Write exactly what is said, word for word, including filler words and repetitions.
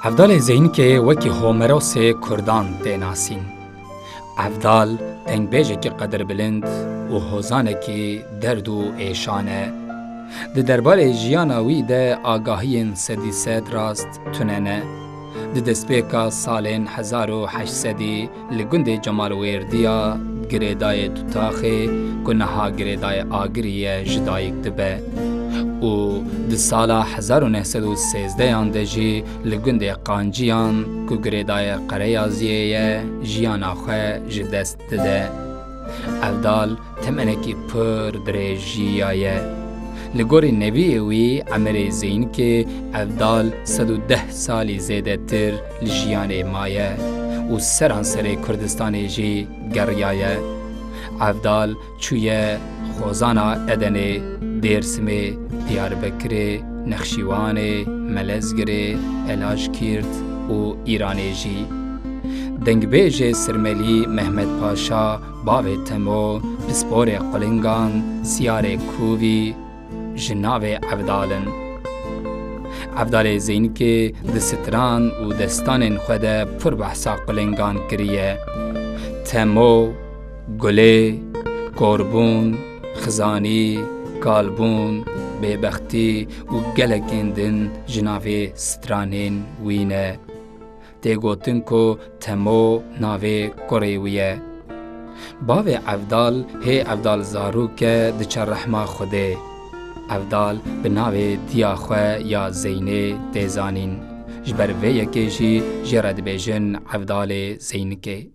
Evdalê Zeynikê wekî Homerosê Kurdan tê nasîn. Evdal dengbêjekî qedirbilind û hozanekî derd û êşan e. Di derbarê jiyana wî de agahiyên sedî sed rast tune ne. Di destpêka salên hezar û heşt sedî li gundê Cemalwêrdiya girêdayê Dutaxê ku niha girêdayê Agirî ye ji dayik dibe û di sala hezar û neh sed û sêzdehan de jî li gundê Qanciyan ku girêdayê Qereyaziyê ye jiyana xwe ji dest dide. Evdal temenekî pir dirêj jiyaye. Li gorî neviyê wî Emerê Zeynikê Evdal sed û deh salî zêdetir li jiyanê maye û seranserê Kurdistanê jî geriyaye. Evdal çûye xozana Edenê, Dêrsimê, Diyarbekirê, Nexşîwanê, Melezgirê, Elajkîrt û Îranê jî. Dengbêjê Sirmelî Mehmet Paşa, bavê Temo, pisporê Qulingan, Siyarê Kûvî, ji navê Evdal in. Evdalê Zeynikê di stran û destanên xwe de pir behsa Qulingan kiriye. Temo, Gulê, Korbûn, Xizanî, Kalbûn, Bêbextî û gelekên din ji navê stranên wî ne. Tê gotin ku Temo navê kurê wî ye. Bavê Evdal hê Evdal zarok e, diçe rehma Xwedê. Evdal bi navê diya xwe ya Zeynê tê zanîn. Ji ber vê yekê jî jê re dibêjin Evdalê Zeynikê.